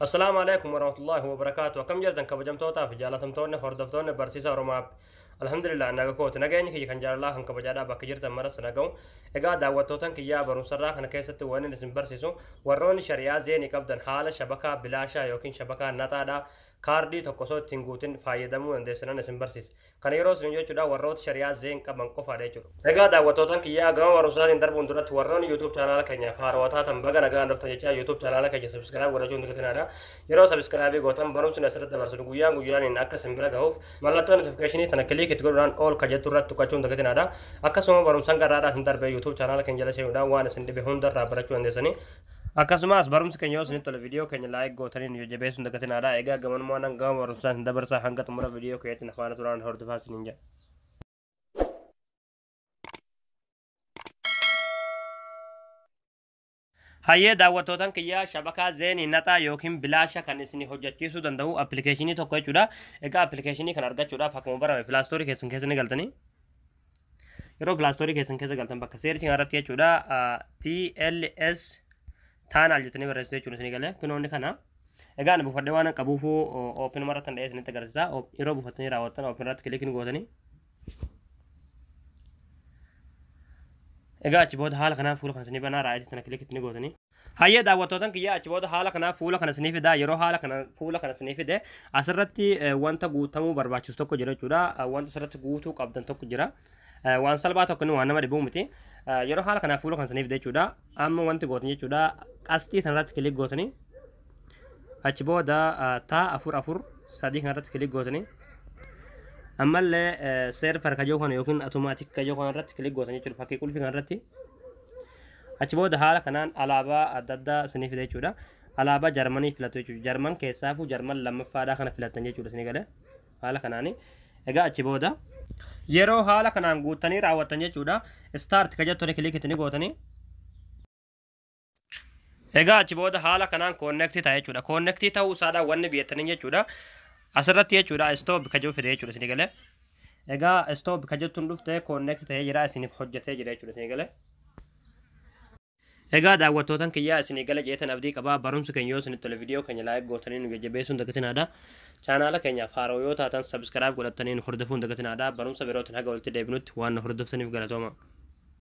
Assalaamu alaikum warahmatullahi wabarakaatu. Akkam jirtan kabajamtootaa fi jaalatamtoonni hordoftoonni barsiisa Oromoo? Alhamdulillah, naga kooti. Nageenyi kiyya kan jaalalaa kan kabajaadhaa bakka jirtan maras naga'u. Egaa daawwattootan kiyyaa, barumsarraa kana keessatti waan isin barsiisu, warroonni shari'aa Zain qabdan haala shabakaa bilaashaa yookiin shabakaa naxaadhaa kaardii tokko osoo ittiin guutin fayyadamuu dandeessinan isin barsiisa. Kana yeroo isin jechuudha warroota shari'aa Zain qaban qofaadha jechuudha. Egaa daawwattootan kiyyaa, gama barumsaatiin darbuun duratti warroonni YouTube chaanaala keenyaaf haarawaa taatan baga nagaan dhuftan jechaa, YouTube chaanaala keenya subscribe godhachuun dagatinaa. Yeroo subscribe gootan barumsi asirratti dabarsinu guyyaan guyyaan akka isin bira gahuuf mallattoo notification sana click itti godhuudhaan all ka jettu irratti tuqachuun dagatinaadha. Akkasuma barumsaan garraadhaa isin darbee YouTube chaanaala keenya jala seenuudhaan waan isin dhibe hundarraa barachuu dandeessanii. Akkasumas barumsi keenya yoo isinitti tole viidiyoo keenya like gootanii nu jajjabeessuun dagatinaadha. Egaa gamanumaan gama barumsaa isin dabarsaa, hanga xumura viidiyoo keenyatti na faana turaan hordofaa isiniin jedha. Hayyee daawwattootan kiyyaa, shabakaa Zain naxaa yookiin bilaasha kan isin hojjechiisuu danda'u appilikeeshinii tokko jechuudha. Egaa appilikeeshinii kana argachuudhaaf akkuma barame Play Store keessan keessa ni galtanii. Yeroo Play Store keessan keessa galtan bakka search irratti jechuudha TLS Tunnel jettanii barreessitu jechuudha isinii galee kunoonni kana. Egaa ani buufadhee waan qabuufuu open irratti dha'ee isinitti agarsiisa. Yeroo buufattanii raawwattan open irratti click ni gootanii. Egaa achi booda haala kanaan fuula kana isinii banaa, right tana click itti ni gootanii. Hayyee daawwattootan kiyyaa, achi booda haala kanaa fuula kana isinii fidaa. Yeroo haala kana fuula kana isinii fide asirratti wanta guutamuu barbaachisu tokko jira jechuudha. Wanta asirratti guutuu qabdan tokko jira. Waan salphaa tokko inni waan nama dhibuu miti. Yeroo haala kanaa fuula kana isinii fide jechuudha. Amma wanti gootan jechuudha qasxii sanarratti click gootanii, achi booda taa 4 4 3 kanarratti click gootanii, ammallee server kajoo kana yookiin automatic kajoo kana irratti click gootan jechuudha, fakkii qulfii kana irratti. Achi booda haala kanaan alaabaa adda addaa isinii fide jechuudha. Alaabaa Jarmanii filatu jechuudha. Jarman keessaafuu Jarman lammaffaadhaa kana filattan jechuudha isinii galee haala kanaani. Egaa achi booda yeroo haala kanaan guuttanii raawwattan jechuudha, start ka jettu click itti ni gootanii. Egaa achi booda haala kanaan connect ta'a jechuudha. Connect ta'uu isaadhaan wanni beektanii jechuudha. Asirratti jechuudha stop ka jedhu fide jechuudha isinii galee. Egaa stop ka jettuun dhufte, connect ta'ee jira, isiniif hojjetee jira jechuudha isinii galee. Egaa daawwattootan kiyyaa, isinii gala jeetan abdii qabaa. Barumsi keenya yoo isinitti tole viidiyoo keenya like gootanii nu jajjabeessuun dagatinaadha. Chaanaala keenyaaf haaroo yoo taatan subscribe godhattanii nu hordofuun dagatinaadha. Barumsa birootiin haga walitti deebinutti waan nu hordoftaniif galatooma.